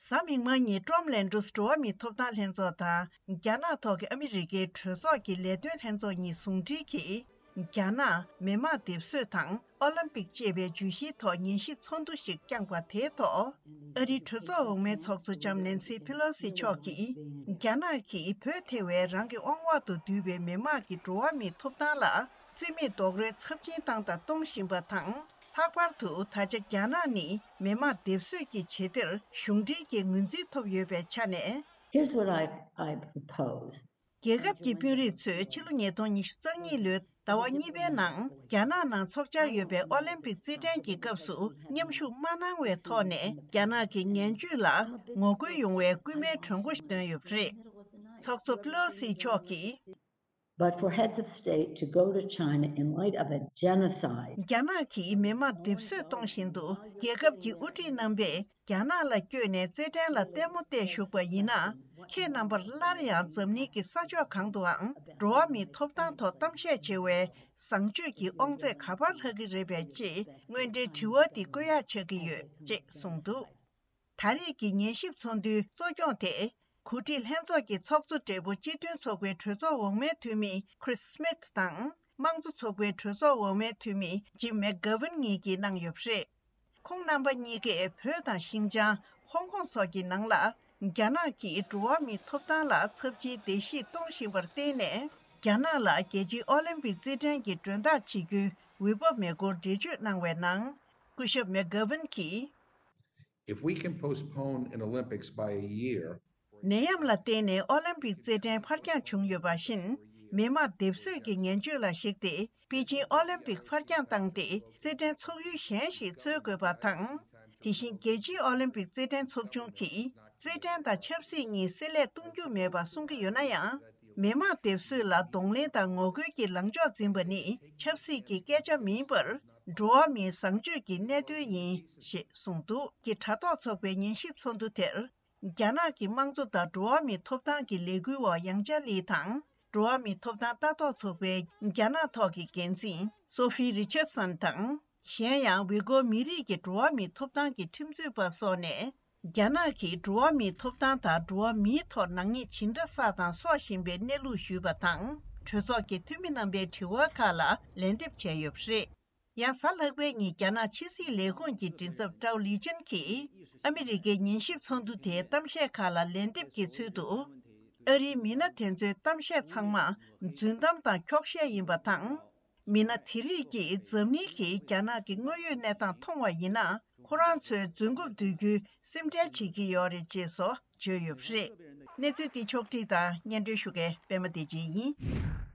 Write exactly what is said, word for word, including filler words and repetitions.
གཟའ་མིག་དམར་ཉིན་ཀྲོམ་ལན་ཀྲུས་འགྲོ་བ་མིའི་ཐོབ་ཐང་ལྷན་ཚོགས་དང་རྒྱ་ནག་ཐོག་གི་ཨ་མི་རི་ཀའི་གྲོས་ཚོགས་ཀྱི་ལས་དོན་ལྷན་ཚོགས་གཉིས་ཟུང་འབྲེལ་གྱིས། རྒྱ་ནག་མི་དམངས་སྡེབ་གསོད་དང་ཨོ་ལིམ་པིག་ཅེས་པའི་བརྗོད་གཞིའི་ཐོག་ཉན་ཞིབ་ཚོགས་འདུ་ཞིག་བསྐྱངས་པ་དེའི་ཐོག་ཨ་རིའི་གྲོས་ཚོགས་འོག་མའི་ཚོགས་གཙོ་ལྕམ་ནན་སི་ཕི་ལོ་སི་མཆོག་གིས། རྒྱ་ནག་གིས་བོད་ཐེ་བའི་རང་གི་དབང་འོག་ཏུ་བསྡུས་པའི་མི་དམངས་ཀྱི་འགྲོ་བ་མིའི་ཐོབ་ཐང་ལ། རྩིས་མེད་རྡོག་རོལ་ཚབས་ཆེན་བཏང་དང་གཏོང་བཞིན་པ་དང་། ལྷག་པར་དུ་ད་ཆ་རྒྱ་ནག་ནི་མི་དམངས་སྡེབ་གསོད་ཀྱི་བྱེད་གཏེར་གཞུང་འབྲེལ་གྱི་ངོས་འཛིན་ཐོབ་ཡོད་པའི་ཆ་ནས། Here's what I, I propose. རྒྱལ་ཁབ་ཀྱི་དཔོན་རིགས་ཚོས་ཕྱི་ལོ་ཉིས་སྟོང་ཉི་ཤུ་རྩ་གཉིས་ལོའི་ཟླ་བ་གཉིས་པའི་ནང་རྒྱ་ནག་ནང་འཚོགས་འཆར་ཡོད་པའི་ཨོ་ལིམ་པིག་རྩེད་འགྲན་གྱི་སྐབས་སུ་མཉམ་ཞུགས་མ་གནང་བའི་ཐོག་ནས་རྒྱ་ནག་གི་ངན་ཇུས་ལ་ངོ་རྒོལ་ཡོང་བའི་སྐུལ་མའི་གྲོས་འགོ་ཞིག་བཏོན་ཡོད་པ་རེད། ཚོགས་གཙོ་པི་ལོ་སི་མཆོག་གིས། But for heads of state to go to China in light of a genocide. རྒྱ་ནག་གིས་མི་དམངས་སྡེབ་གསོད་གཏོང་བཞིན་དུ་རྒྱལ་ཁབ་ཀྱི་དབུ་ཁྲིད་རྣམ་པས་རྒྱ་ནག་ལ་བསྐྱོད་ནས་རྩེད་འགྲན་ལ་ལྟད་མོ་བལྟས་བཞུགས་པ་ཡིན་ན། ཁྱེད་རྣམ་པར་སླར་ཡང་འཛམ་གླིང་གི་ས་ཕྱོགས་གང་དུའང་འགྲོ་བ་མིའི་ཐོབ་ཐང་ཐོག་གཏམ་བཤད་བྱེད་པའི་བཟང་སྤྱོད་ཀྱི་དབང་ཚད་ག་པར་ལྷག་གི་རེད་པས་ཅེས་དངོས་འབྲེལ་དྲི་བ་འདི་བཀོད་ཡག་ཆགས་ཀྱི་ཡོད་ཅེས་གསུངས་འདུག་ད་རེས་ཀྱི་ཉན་ཞིབ་ཚོགས་འདུའི་གཙོ་སྐྱོང་དེ། འགོ་ཁྲིད་ལྷན་ཚོགས་ཀྱི་ཚོགས་གཙོ་སྦྲེལ་པོ་སྤྱི་མཐུན་ཚོགས་པའི་གྲོས་ཚོགས་འོག་མའི་འཐུས་མི་Chris Smith དང་། དམངས་གཙོ་ཚོགས་པའི་གྲོས་ཚོགས་འོག་མའི་འཐུས་མི་Jim McGovern གཉིས་ཀྱིས་གནང་ཡོད་པ་རེད། ཁོང་རྣམ་པ་གཉིས་ཀས་བོད་དང་ཤིན་ཅང་། ཧོང་ཀོང་སོགས་ཀྱི་ནང་ལ། རྒྱ་ནག་གིས་འགྲོ་བ་མིའི་ཐོབ་ཐང་ལ་ཚབས་ཆེའི་བརྡལ་བཤིག་གཏོང་བཞིན་པར་བརྟེན་ནས། རྒྱ་ནག་ལ་རྒྱལ་སྤྱིའི་ཨོ་ལིམ་པིག་རྩེད་འགྲན་གྱི་མགྲོན་བདག་བྱེད་རྒྱུའི་འོས་བབ་མེད་སྐོར་འགྲེལ་བརྗོད་གནང་བའི་ནང་། སྐུ་ཞབས་McGovern གྱིས། If we can postpone an Olympics by a year, ནད་ཡམས་ལ་བརྟེན་ནས་ཨོ་ལིམ་པིག་རྩེད་འགྲན་ཕར་འགྱངས་བྱུང་ཡོད་པ་བཞིན། མི་དམངས་སྡེབ་གསོད་ཀྱི་ངན་སྤྱོད་ལ་གཞིགས་ཏེ། པེ་ཅིང་ཨོ་ལིམ་པིག་ཕར་འགྱངས་བཏང་སྟེ། རྩེད་འགྲན་འཚོགས་ཡུལ་གཞན་ཞིག་འཚོལ་དགོས་པ་དང་། དེ་བཞིན་རྒྱལ་སྤྱིའི་ཨོ་ལིམ་པིག་རྩེད་འགྲན་ཚོགས་ཆུང་གིས། རྩེད་འགྲན་དང་ཆབ་སྲིད་གཉིས་བསྲེ་ལྷད་གཏོང་རྒྱུ་མེད་པ་གསུང་གི་ཡོད་ན་ཡང་། མི་དམངས་སྡེབ་གསོད་ལ་གདོང་ལེན་དང་ངོ་རྒོལ་གྱི་ལངས་ཕྱོགས་འཛིན་པ་ནི་ཆབ་སྲིད་ཀྱི་སྐད་ཆ་མིན་པར། འགྲོ་བ་མིའི་བཟང་སྤྱོད་ཀྱི་གནད་དོན་ཡིན་ཞེས་གསུངས་འདུག་ཀྱི་དྲ་ཐོག་ཚོགས་པའི་ཉན་ཞིབ་ཚོགས་འདུ་དེར། རྒྱ་ནག་གི་དམངས་གཙོ་དང་འགྲོ་བ་མིའི་ཐོབ་ཐང་གི་ལས་འགུལ་བ་ཡང་ཅཱ་ལི་དང་། འགྲོ་བ་མིའི་ཐོབ་ཐང་ལྟ་རྟོག་ཚོགས་པའི་རྒྱ་ནག་ཐོག་གི་འགན་འཛིན་སོ་ཧྥི་རི་ཆར་སན་དང་། གཞན་ཡང་ཝི་གོ་མི་རིགས་ཀྱི་འགྲོ་བ་མིའི་ཐོབ་ཐང་གི་ཁྲིམས་རྩོད་པ་སོགས་ནས། རྒྱ་ནག་གིས་འགྲོ་བ་མིའི་ཐོབ་ཐང་དང་འགྲོ་བ་མིའི་ཐོག་ནག་ཉེས་ཇི་འདྲ་བསགས་དང་གསོག་བཞིན་པའི་གནས་ལུགས་ཞུས་པ་དང་། གྲོས་ཚོགས་ཀྱི་འཐུས་མི་རྣམ་པའི་དྲི་བ་ཁག་ལ་ལན་འདེབས་བྱས་ཡོད་པ་རེད། ཡང་གཟའ་ལྷག་པའི་ཉིན་རྒྱ་ནག་ཕྱི་སྲིད་ལས་ཁུངས་ཀྱི་མགྲིན་ཚབ་ཀྲའོ་ལི་ཅན་གྱིས། ཨ་མི་རི་ཀའི་ཉན་ཞིབ་ཚོགས་འདུ་དེའི་གཏམ་བཤད་ཁག་ལ་ལན་འདེབས་ཀྱི་ཚུལ་དུ། ཨ་རིའི་མི་སྣ་དེ་ཚོའི་གཏམ་བཤད་ཚང་མ་རྫུན་གཏམ་དང་འཁྱོག་བཤད་ཡིན་པ་དང་། མི་སྣ་དེ་རིགས་ཀྱིས་འཛམ་གླིང་གིས་རྒྱ་ནག་གི་དངོས་ཡོད་གནས་སྟངས་མཐོང་བ་ཡིན་ན། ཁོ་རང་ཚོའི་རྫུན་རྐུབ་བརྡོལ་རྒྱུའི་སེམས་ཁྲལ་བྱེད་ཀྱི་ཡོད་རེད་ཅེས་སོགས་བརྗོད་ཡོད་པ་རེད། གནས་ཚུལ་འདི་ཕྱོགས་བསྒྲིགས་དང་སྙན་སྒྲོན་ཞུ་མཁན་པད་མ་བདེ་ཆེན་ཡིན།